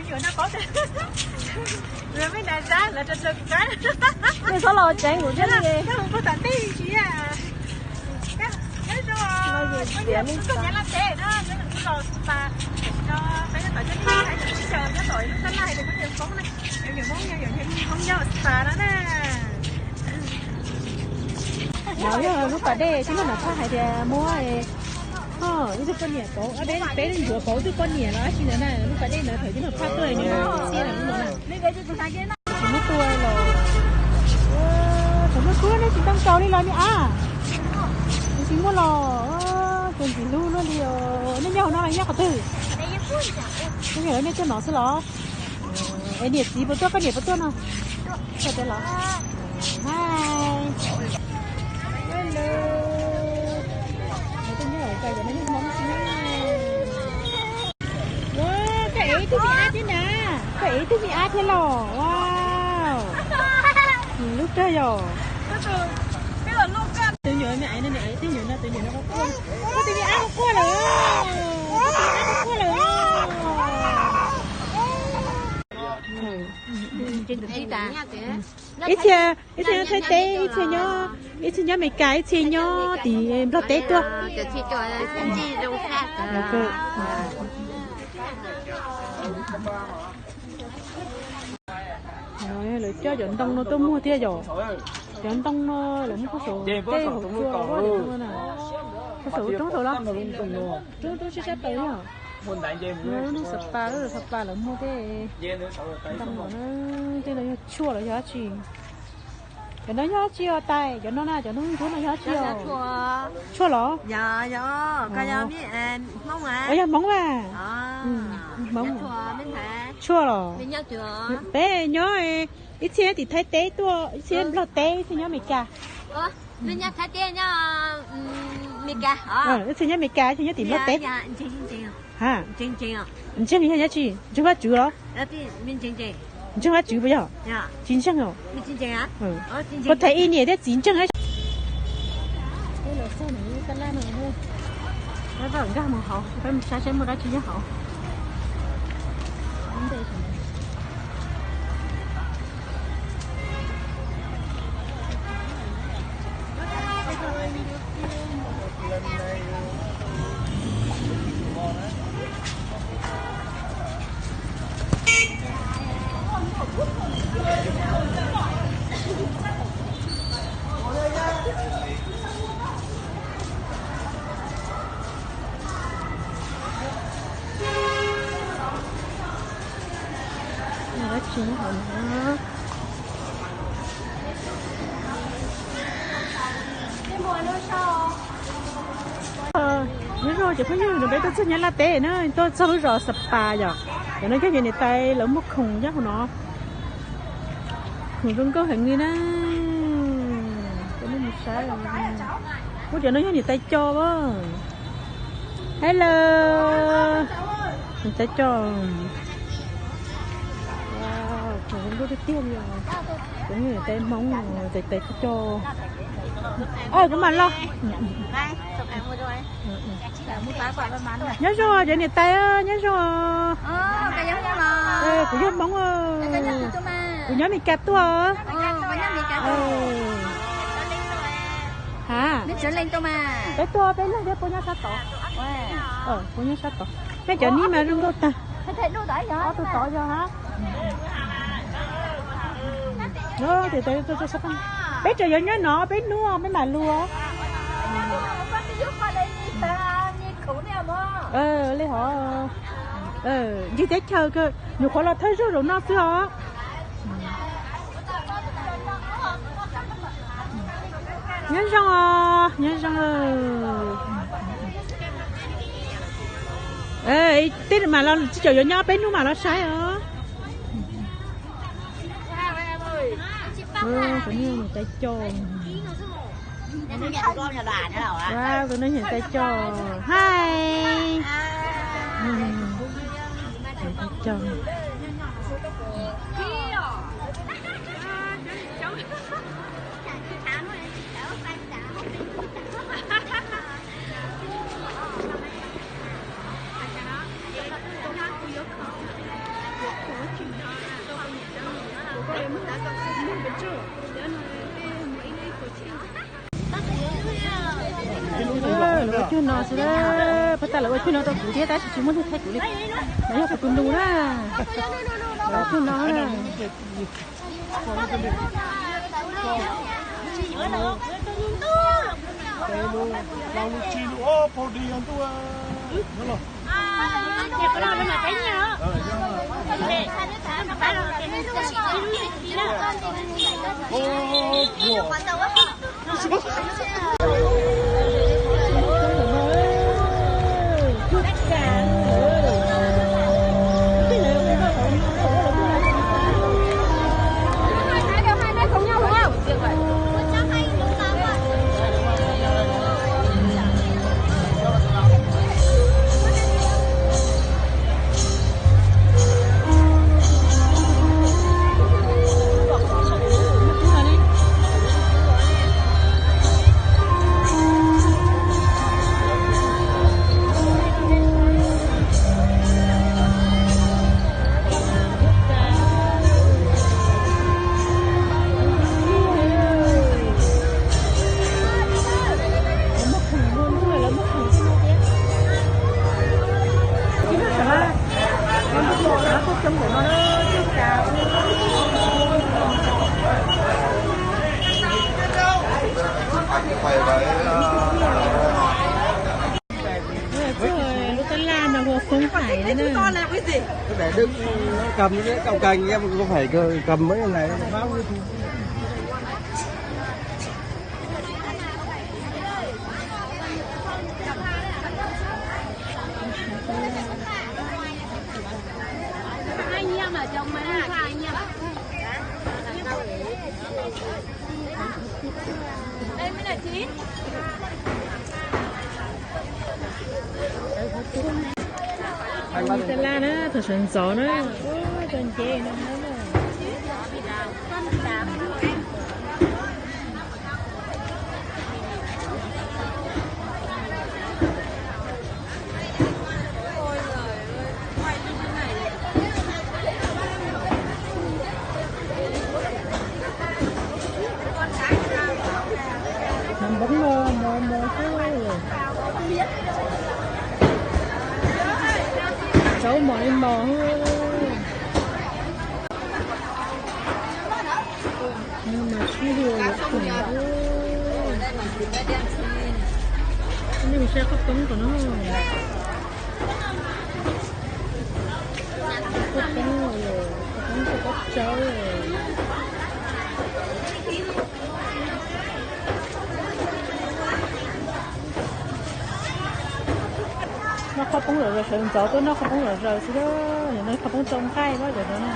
Yuav no paub tias, yuav me nas zab lawv rau rau kuv qab. Nws txhob los tseev kuv thiab li. Koj mus puag tom ntej tsis, nyob zoo, peb yog tus koj nyav laj teb no, nyob zoo, kuv los spa no, peb nyob tom cov neeg hais tias sib caw nyob tom lub tab laj hais tias kuv niam Hmoob na, yog niam Hmoob, yog niam Hmoob nyob spa no na. No yog lub pas dej tib neeg na phaj hais tias muab ib tug poj niam pauv, peb ntxuav pauv ib tug poj niam los dab tsi ntawd na, lub pas dej ntawd thaum tib neeg phaj tuaj nws xiab lub ntawd na. Tsis muaj tuaj los, tsis muaj tuaj, nej tsis tau nkaus li los me ab. Nws tsis muaj los, txuas ntxim hlub luaj li os. Nej nyob hauv no los nyob qhov twg? Kuv yog nej tuaj no xwb los? Es niam txiv puas tuaj, koj niam puas tuaj no? Tuaj peb los. Hi. Hello. Ua, koj ev ib tug me ab thiab na. Koj ev ib tug me ab thiab los. Wow. Lub kawg yom. Tus nyuam me ab no, tus nyuam no, tus nyuam no, koj tus me ab quaj lawm. Koj tus me ab quaj lawm. Ib txhia, ib txhia nyob Thaib teb, ib txhia nyob, ib txhia nyob Amelikas, ib txhia nyob tim Nplog teb tuaj. Lawv coj cov ntoo no tuaj muag thiab yom. Cov ntoo no lawv muab khuab saum tej hauv tsua los, khuab saum roob saud los. Roob, roob sab sab tawm yom. Lub spa, lub spa lawv muag tej ntoo no, tej no yog tshuaj los yog dab tsi? Cov no yog dab tsi os tais? Cov no na, cov ntsuab no yog dab tsi os? Tshuaj los? Yog Hmoob a. Hmoob. Tshuaj los? Peb nyob, ib txhia nyob tim Thaib teb tuaj, ib txhia nyob Nplog teb, ib txhia nyob Amelikas. Ib txhia nyob Amelikas, ib txhia nyob tim Nplog teb. Ha, ntseeg li yog dab tsi? Ntseeg Vajtswv los? Ntseeg Vajtswv puas yog? Tsis ntseeg os. Puas thaum ib niam thiab txiv ntseeg? Nkag mus hauv, peb mus saib saib muaj dab tsi nyob hauv. Dab tsi nyob hauv no? Nyob zoo cov phooj ywg, peb tuaj txog Nyab Laj teb na, tuaj txog lub zos Sapa yom. Cov no yog cov niam tais lawv muag khoom nyob hauv no. Khoom zoo nkauj heev li na. Cov nej mus saib, ua cov no yog niam tais coj. Hello. Niam tais coj. Khoom zoo nkauj tiag tiag li os. Cov niam tais Hmoob, niam tais coj. Kuv mam los. Nyob zoo cov niam tais, nyob zoo. Kuv yog Hmoob, kuv nyob Meskas tuaj. Ha, peb tuaj peb leeg thiab, puas nyob sab tod? Puas nyob sab tod? Nej cov nib mas zoo nkauj tag. Ob tug tod yog ha. Peb tseem yuav nyob no peb hnub peb mam lug. Li hov, ncig teb chaws kawg, nyuam qhuav los thawj zaug zaum no xwb os. Nyob zoo os, nyob zoo. Tej mam los, tsis tseem yuav nyob peb hnub mam los saib os. Tus no niam tais coj. Tus no niam tais coj. Hi. Niam tais coj. Yog no xwb, pab tas lawv ua cuag no rau kuv thiab tab sis tsis muaj neeg thaij kuv li. Mas yog kuv tus nus na, ua cuag no na. Lub tab laj no hu Phoob Hais na. Cái này Đức nó cầm đấy, cậu cành em có phải cầm mấy cái này nó báo với tôi. Tab laj na, thaum sawv ntxov na, tau nce no. Npoob no mos mos xwb. Tsaub mos li mos. Nej mus saib qhov poob tom no. Qhov poob, qhov poob rau pob tsaub. Noj qhov poob zom zaws, sawv ntxov tuaj noj qhov poob zom zaws xwb, yog no qhov poob txaus nqaij pab zom zaws na.